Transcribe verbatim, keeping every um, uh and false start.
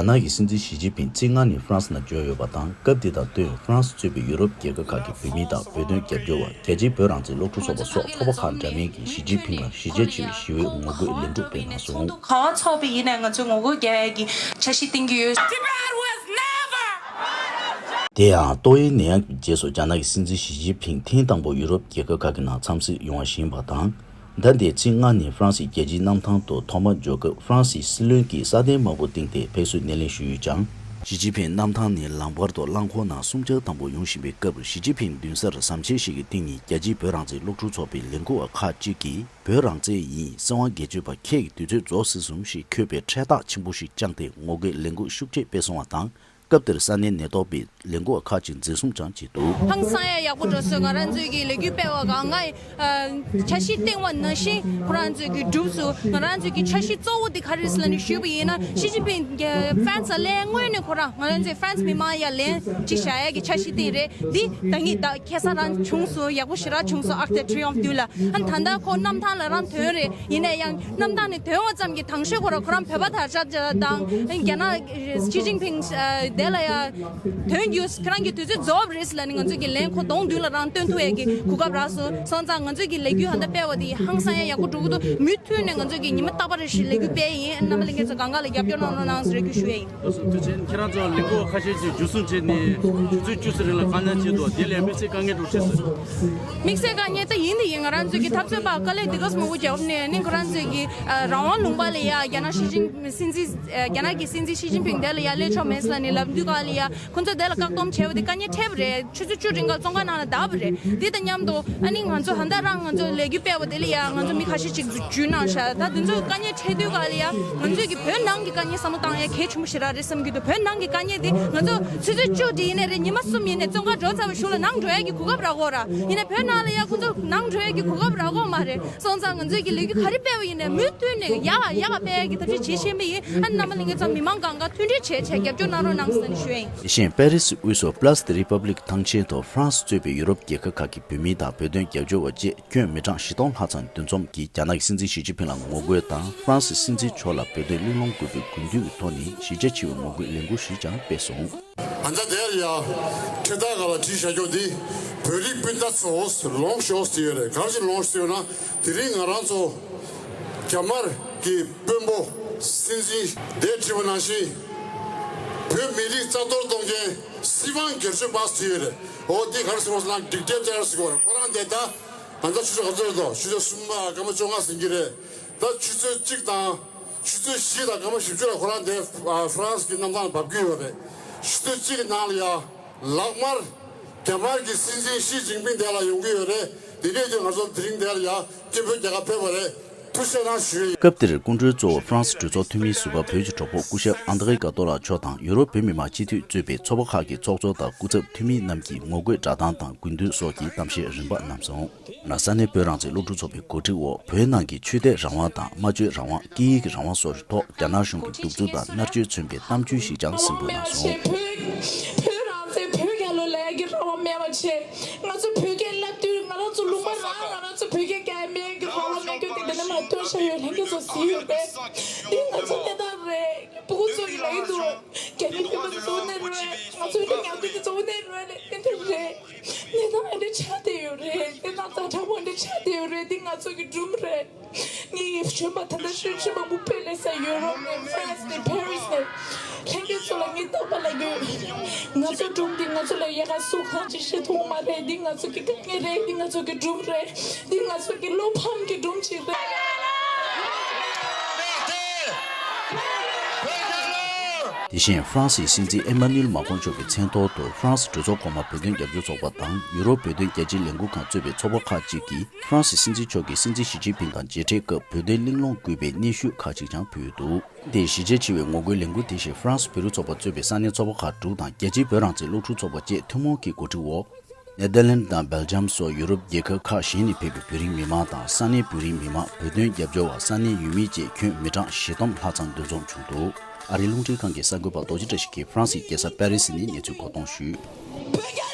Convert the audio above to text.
རྒྱ་ནག་གི་སྲིད་འཛིན་ཞི་ཅིན་ཕིང་ཚེས་ལྔ་ཉིན་ཧྥ་རན་སི་ནང་འབྱོར་ཡོད་པ་དང་། སྐབས་དེ་དང་བསྟུན་ཧྥ་རན་སི་གཙོས་པའི་ཡུ་རོབ་རྒྱལ་ཁབ་ཁག་གི་བོད་མི་དང་བོད་དོན་རྒྱབ་སྐྱོར་བ། རྒྱལ་སྤྱིའི་བོད་རང་བཙན་སློབ་ཕྲུག་ཚོགས་པ་སོགས་ཚོགས་པ་ཁག་འདྲ་མིན་གྱིས་ཞི་ཅིན་ཕིང་ལ་གཞིས་བྱེས་ཆེ་བའི་ཞི་བའི་ངོ་རྒོལ་ལས་འགུལ་སྤེལ་གནང་སོང་། ག་བ་ཚོགས་པ་ཡིན་ནའི་ང་ཚོས་ངོ་རྒོལ་རྒྱག་ཡས་ཀྱི་འཆར་གཞི་བཏིང་གི་ཡོད། དེ་ཡང་ཏོག་དབྱིབས་ནད་ཡམས་ཀྱི་རྗེས་སུ་རྒྱ་ནག་གི་སྲིད་འཛིན་ཞི་ཅིན་ཕིང་ཐེངས་དང་པོ་ཡུ་རོབ་རྒྱལ་ཁབ་ཁག་གི་ནང་འཚམས་གཟིགས་ཡོང་བ་བཞིན་པ་དང་། ཟླ་འདིའི་ཚེས་ལྔ་ཉིན་ཧྥ་རན་སིའི་རྒྱལ་སྤྱིའི་གནམ་ཐང་དུ་ཐོག་མར་འབྱོར་སྐབས། ཧྥ་རན་སིའི་སྲིད་བློན་གྱིས་ས་གདན་དམར་པོ་བཏིང་སྟེ་ཕེབས་བསུའི་སྣེ་ལེན་ཞུས་ཡོད་ཀྱང་། ཞི་ཅིན་ཕིང་གནམ་ཐང་ནས་ལམ་བར་དུ་རླངས་འཁོར་ནང་སྲུང་བྱ་དང་པོ་ཡོང་བཞིན་པའི་སྐབས། ཞི་ཅིན་ཕིང་མདུན་སར་ཟམ་ཆེན་ཞིག་གི་སྟེང་ནས་རྒྱལ་སྤྱིའི་བོད་རང་བཙན་སློབ་ཕྲུག་ཚོགས་པའི་ལས་འགུལ་བ་ཁག་ཅིག་གིས། བོད་རང་བཙན་ཡིན། སྲིད་དབང་སྒེར་གཅོད་པ་ཁྱེད་ཀྱི་དུས་ཚོད་རྫོགས་ཟིན་སོང་ཞེས་འཁོད་པའི་འཕྲེད་ཐག་ཆེན་པོ་ཞིག་བཅངས་ཏེ་ངོ་རྒོལ་ལས་འགུལ་ཤུགས་ཆེ་སྤེལ་སོང་བ་དང་། སྐབས་དེར་ས་གནས་ནད་ཐོག་པའི་ལས་འགུལ་བ་ཁག་ཅིག་འཛིན་བཟུང་ཀྱང་བྱས་འདུག། ཧང་སང་ཡ་ཡག་པོ་འགྲོ་སོང་། ང་རང་ཚོའི་གི་ལས་འགུལ་སྤེལ་བ་གང་ང་ཨ་འཆར་གཞི་བཏིང་བ་ནང་བཞིན་ཁོ་རང་ཚོའི་གི་འགྲུབ་སོང་། ང་རང་ཚོའི་གི་འཆར་གཞི་གཙོ་བོ་དེ་ག་རེ་རེད་ཟེར་ལབ་ནས་ཞུས་པ་ཡིན་ན། ཞི་ཅིན་ཕིང་གི་ཧྥ་རན་སི་ལ་སྔོན་ནས་ཁོ་རང་ང་རང་ཚོའི་ཧྥ་རན་སི་མི་མང་ཡ་ལན་ཅིག་བཞག་ཡ་གི་འཆར་གཞི་དེ་རེད། འདི་ད་ངས་ད་ཁ་སང་རང་བྱུང་སོང་། ཡག་པོ་ཞེ་དྲག་བྱུང་སོང་། Arc de Triomphe དུས་ལ། ཨ་ད་ལྟ་ཁོ་གནམ་ཐང་ལ་རང་ཐོན་རེད། ཡིན་ན་ཡང་གནམ་ཐང་ནས་ཐོན་བ་ཙམ་གྱིས་དང་ཤོས་ཁོ་རང་ཁོ་རང་བོད་པ་དར་ཆ་དང་རྒྱ་ནག་ཞི་ཅིན་ཕིང་དེ་ལ་ཡ་ཐོན་རྒྱུ་ཁོ་རང་གི་དུས་ཚོད་རྫོགས་རེད་ལབ་ནས་ང་ཚོ་གི་ལན་ཁོ་གདོང་མདུན་ལ་རང་སྟོན་ཐུབ་ཡས་ཀྱི་གོ་སྐབས་རག་སོང་། སོང་ཙང་ང་ཚོ་གི་ལས་འགུལ་ཧ་ད་སྤེལ་བ་དེ་ཧང་སང་ཡ་ཡག་པོ་འགྲོ་གི་འདུག། མུ་མཐུད་ནས་ང་ཚོ་གི་ཉི་མ་རྟག་པར་རེ་བཞིན་ལས་འགུལ་སྤེལ་ཡིན། རྣམ་པ་ལྷན་རྒྱས་ཚོ་གང་ག་ལ་རྒྱབ་སྐྱོར་གནང་རོགས་གནང་ཟེར་རེ་སྐུལ་ཞུ་ཡས་ཡིན། ལགས་སོ། དུས་ཆེན་ཁྱེད་རང་ཚོ་ལས་འགུལ་བ་ཁ་ཤས་ཅིག་འཇུ་བཟུང་བྱས་ནས་ཆུ་ཚོད་བཅུ་ཙམ་རིང་ལ་དཀའ་ངལ་བྱས་འདུག། དེ་ལས་དམིགས་བསལ་དཀའ་ངལ་འདྲ་བོ་འཕྲད་སོང་། དམིགས་བསལ་དཀའ་ངལ་ད་ཡིན་དེ་ཡིན། ང་རང་ཚོའི་གི་འཐབ་རྩོད་པ་དཀའ་ལས་དེ་ག་ཙམ་མང་པོ་རྒྱབ་ནས་ནི་ཁོ་རང་ཚོའི་གི་ཨ་རང་དབང་ལུང་པ་ལ་ཡ་རྒྱ་ནག་ཞི་ཅིན་སྲིད་འཛིན་ཨ་རྒྱ་ནག་གི་སྲིད་འཛིན་ཞི་ཅིན་ཕིང་དེ་ལ་ཡ་སླེབས་ཆོག་མེད་ཟེར་ལབ་ནས་ལབ་དུས་ག་ལ་ཡ་ཁོ་ཚོས་དེ་ལ་བཀག་སྡོམ་བྱས་པ་དེ་དཀའ་ངལ་འཕྲད་པ་རེད། ཆུ་ཚོད་བཅུ་རིང་ག་བཙོན་ཁང་ནང་ལ་བསྡད་པ་རེད། དེ་དང་མཉམ་དུ་ཨ་ནི་ང་ཚོ་ཧ་ད་རང་ང་ཚོ་ལས་འགུལ་སྤེལ་བ་དེ་ལ་ཡ་ང་ཚོ་མི་ཁ་ཤས་ཅིག་འཇུས་གནང་ཤག། ད་དེ་ཚོ་དཀའ་ངལ་འཕྲད་དུས་ག་ལ་ཡ་ང་ཚོས་གི་བོད་ནང་གི་དཀའ་ངལ་བསམ་བློ་བཏང་ཡ་གལ་ཆེན་པོ་ཞེ་དྲག་རེད་བསམ་གྱི་འདུག། བོད་ནང་གི་དཀའ་ངལ་དེ་ང་ཚོ་ཆུ་ཚོད་བཅུ་དེ་ཡིན་ནའི་རེད། ཉི་མ་གསུམ་ཡིན་ནའི་བཙོན་ཁང་འགྲོ་ཚར་བའི་གཞུག་ལ་ནང་འགྲོ་ཡ་གི་གོ་སྐབས་རག་གོ་ར། ཡིན་ནའི་བོད་ནང་ལ་ཡ་ཁོ་ཚོ་ནང་འགྲོ་ཡ་གི་གོ་སྐབས་རག་གོ་མ་རེད། སོང་ཙང་ང་ཚོས་ཀྱི་ལས་འགུལ་ག་རེ་སྤེལ་བ་ཡིན་ནའི་མུ་མཐུད་ནས་ཡག་ཡག་སྤེལ་ཡ་གི་ཐབས་ཤེས་བྱེད་བཞིན་པ་ཡིན། ཨ་ནི་རྣམ་པ་ལྷན་རྒྱས་ཚོ་མི་མང་གང་ག་མཐུན་སྒྲིལ་བྱས་བྱས་རྒྱབ་སྐྱོར་གནང་རོགས་གནང་ཟེར་ནས་ཞུ་ཡ་ཡིན། དེ་བཞིན་པེ་རི་སི་དབུས་སུ་Place de la République ཐང་ཆེན་དུ་ཧྥ་རན་སི་གཙོས་པའི་ཡུ་རོབ་རྒྱལ་ཁབ་ཁག་གི་བོད་མི་དང་བོད་དོན་རྒྱབ་སྐྱོར་བ་བཅས་ཁྱོན་མི་གྲངས་བཞི་སྟོང་ལྷག་ཙམ་འདུ་འཛོམས་ཀྱིས་རྒྱ་ནག་གི་སྲིད་འཛིན་ཞི་ཅིན་ཕིང་ལ་ངོ་རྒོལ་དང་། ཧྥ་རན་སིའི་སྲིད་འཛིན་མཆོག་ལ་བོད་དོན་གླེང་སློང་དགོས་པའི་དགོས་འདུན་གྱི་ཐོག་ནས་གཞིས་ཆགས་ཆེ་བའི་ངོ་རྒོལ་ལས་འགུལ་ཞིག་ཀྱང་སྤེལ་སོང་། ཨ་ནི་དེར་ཡང་འཕྲེད་ཐག་སྒང་ལ་བྲིས་བཞག་རྒྱུ་འདི་བོད་རིགས་སྤུན་ཟླ་ཚོ་ལོངས་ཤོག་ཟེར་ཡོད་རེད། ག་རེ་བྱས་ལོངས་ཤོག་ཟེར་ཡོད་ན། དེ་རིང་ང་རང་ཚོ་རྒྱ་དམར་གྱི་དཔོན་པོ་སྲིད་འཛིན་དེ་བྲིས་པ་ནང་བཞིན་བོད་མི་རིགས་རྩ་གཏོར་གཏོང་མཁན་སྲིད་དབང་སྒེར་གཅོད་པ་ཟེར་ཡོད་རེད། འོ་འདི་ག་རེ་ཟེར་བ་ཟེར་ན་dictator ཟེར་གྱི་ཡོད་རེད། ཁོ་རང་དེ་ད་ང་ཚོ་ཆུ་ཚོད་ག་ཚོད་རེད་དོ། ཆུ་ཚོད་གསུམ་པ་སྐར་མ་བཅོ་ལྔ་ཟིན་གྱི་རེད། ད་ཆུ་ཚོད་གཅིག་དང་ཆུ་ཚོད་བཞི་དང་སྐར་མ་བཞི་བཅུ་ལ་ཁོ་རང་དེ་ཨ་ཧྥ་རན་སི་གི་གནམ་ཐང་ལ་བབས་ཀྱི་ཡོད་རེད། ཆུ་ཚོད་གཅིག་གི་ནང་ལ་ཡ་ལག་དམར་རྒྱ་དམར་གྱི་སྲིད་འཛིན་ཞི་ཅིན་ཕིང་དེ་ལ་ཡོང་གི་ཡོད་རེད། དེ་ནས་དེ་ང་ཚོ་དེ་རིང་དེ་ལ་ཡ་སྐད་འབོད་རྒྱག་ག་ཕེབས་པ་རེད། ཐུགས་རྗེ་གནང་ཞུ་ཡི། སྐབས་དེར་སྐུ་མགྲོན་གཙོ་བོ་ཧྥ་རན་སི་གྲོས་ཚོགས་འཐུས་མིའི་ཟུར་པ་བོད་ཀྱི་གྲོགས་པོ་སྐུ་ཞབས་ཨན་དྲེ་ག་ཏོ་ལགས་མཆོག་དང་ཡུ་རོབ་བོད་མི་མང་སྤྱི་འཐུས་གཙོས་པའི་ཚོགས་པ་ཁག་གི་ཚོགས་གཙོ་དང་སྐུ་ཚབ་འཐུས་མི་རྣམས་ཀྱིས་ངོ་རྒོལ་བསྒྲགས་གཏམ་དང་དགོས་འདུན་སོགས་ཀྱི་གཏམ་བཤད་རིམ་པ་གནང་སོང་། ན་ས་གནས་བོད་རང་བཙན་སློབ་ཕྲུག་ཚོགས་པའི་གོ་སྒྲིག་འོག་བོད་ནང་གི་ཆོས་དད་རང་དབང་དང་སྨྲ་བརྗོད་རང་དབང་། སྐད་ཡིག་གི་རང་དབང་སོགས་ཀྱི་ཐོག་རྒྱ་ནག་གཞུང་གི་གདུག་རྩུབ་དང་མནར་གཅོད་མཚོན་པའི་གཏམ་རྒྱུད་ཞིག་ཀྱང་གསན་འབུལ་གནང་སོང་། བོད་བོད་རང་བཙན་བོད་རྒྱལ་ལོ་ལས་ཀྱི་རང་དབང་མེད་པ་བྱས། ང་ཚོ་བོད་སྐད་བསླབ་དུས་ང་རང་ཚོ་ལུང་པ་རང་ང་རང་ཚོ་བོད་སྐད་རྒྱག་མེད་ཀྱི་རང་དབང་མེད་རྒྱུ་དེ་འདྲ་མ་སྟོན་བྱ་ཡོད་ལྷན་རྒྱས་ཚོ་གཟིགས་ཡོད་པས། འདི་ང་ཚོ་གནས་སྟངས་རེད། ཕྲུ་གུ་ཚོ་གི་ལ་ཡིན་འདུག། རྒྱ་མི་ཕྱི་པ་ཚོ་གཙོ་བོ་གནས་རེད། ང་ཚོའི་རིགས་ཉམས་རྒུད་དེ་གཙོ་བོ་གནས་རེད། དེ་འདྲ་རེད། གནས་སྟངས་འདི་འདྲ་ཆགས་བསྡད་ཡོད་རེད། གནས་སྟངས་ཛ་དྲག་པོ་འདི་འདྲ་ཆགས་བསྡད་ཡོད་རེད། འདི་ང་ཚོ་གི་སྒྲུང་རེད། ངས་བྱོན་པ་ད་ལྟ་ཤུལ་ཕྱིན་མང་པོ་སྤེལ་ལས་ས་ཡུ་རོབ་ནས་ཧྥ་རན་སི་ནས་ཕ་རི་སི་ནས་ལྷན་རྒྱས་ཚོ་ལ་ངས་རྟག་པར་ལབ་ཀྱི་ཡོད། ང་ཚོའི་སྒྲུང་འདི་ང་ཚོ་ལ་ཡག་ག་སུ་གང་ཅིག་བཤད་ཐུབ་མ་རེད། འདི་ང་ཚོ་གི་དཀའ་ངལ་རེད། འདི་ང་ཚོ་གི་སྒྲུང་རེད། འདི་ང་ཚོ་གི་བློ་ཕམ་གྱི་སྒྲུང་ཅིག་རེད། དེ་བཞིན་ཧྥ་རན་སིའི་སྲིད་འཛིན་ཨེ་མ་ནུའེལ་མཱ་ཁོང་མཆོག་གི་མཚན་ཐོག་ཏུ་ཧྥ་རན་སི་གྲོས་ཚོགས་གོང་མ་བོད་དོན་རྒྱབ་སྐྱོར་ཚོགས་པ་དང་ཡུ་རོབ་བོད་དོན་རྒྱལ་སྤྱིའི་ལས་འགུལ་ཁང་གཙོས་པའི་ཚོགས་པ་ཁག་ཅིག་གིས་ཧྥ་རན་སིའི་སྲིད་འཛིན་མཆོག་གིས་སྲིད་འཛིན་ཞི་ཅིན་ཕིང་དང་མཇལ་འཕྲད་སྐབས་བོད་དོན་གླེང་སློང་དགོས་པའི་གནོན་ཤུགས་ཁག་ཅིག་ཀྱང་ཕུལ་འདུག། དེ་གཞིས་བྱེས་ཆེ་བའི་ངོ་རྒོལ་ལས་འགུལ་དེ་བཞིན་ཧྥ་རན་སི་བོད་རིགས་ཚོགས་པ་གཙོས་པའི་ས་གནས་ཚོགས་པ་ཁག་དྲུག་དང་རྒྱལ་སྤྱིའི་བོད་རང་བཙན་སློབ་ཕྲུག་ཚོགས་པ་བཅས་ཐུན་མོང་གི་གོ་སྒྲིག་འོག་ནེ་དར་ལེནཌ་དང་སྦེལ་ཇམ་སོགས་ཡུ་རོབ་རྒྱལ་ཁབ་ཁག་གཞན་ནས་ཕེབས་པའི་བོད་རིགས་མི་མང་དང་ས་གནས་བོད་རིགས་མི་མང་། བོད་དོན་རྒྱབ་སྐྱོར་བ། ས་གནས་ཡུལ་མི་བཅས་ཁྱོན་མི་གྲངས་བཞི་སྟོང་ལྷག་ཙམ་འདུ་འཛོམས་བྱུང་འདུག། ཨ་རིའི་རླུང་འཕྲིན་ཁང་གི་གསར་འགོད་པ་རྡོ་རྗེ་བཀྲ་ཤིས་ཀྱིས་ཧྥ་རན་སིའི་རྒྱལ་ས་པེ་རི་སི་ནས་གནས་ཚུལ་མགོ་གཏོང་ཞུས། བོད་རྒྱལ་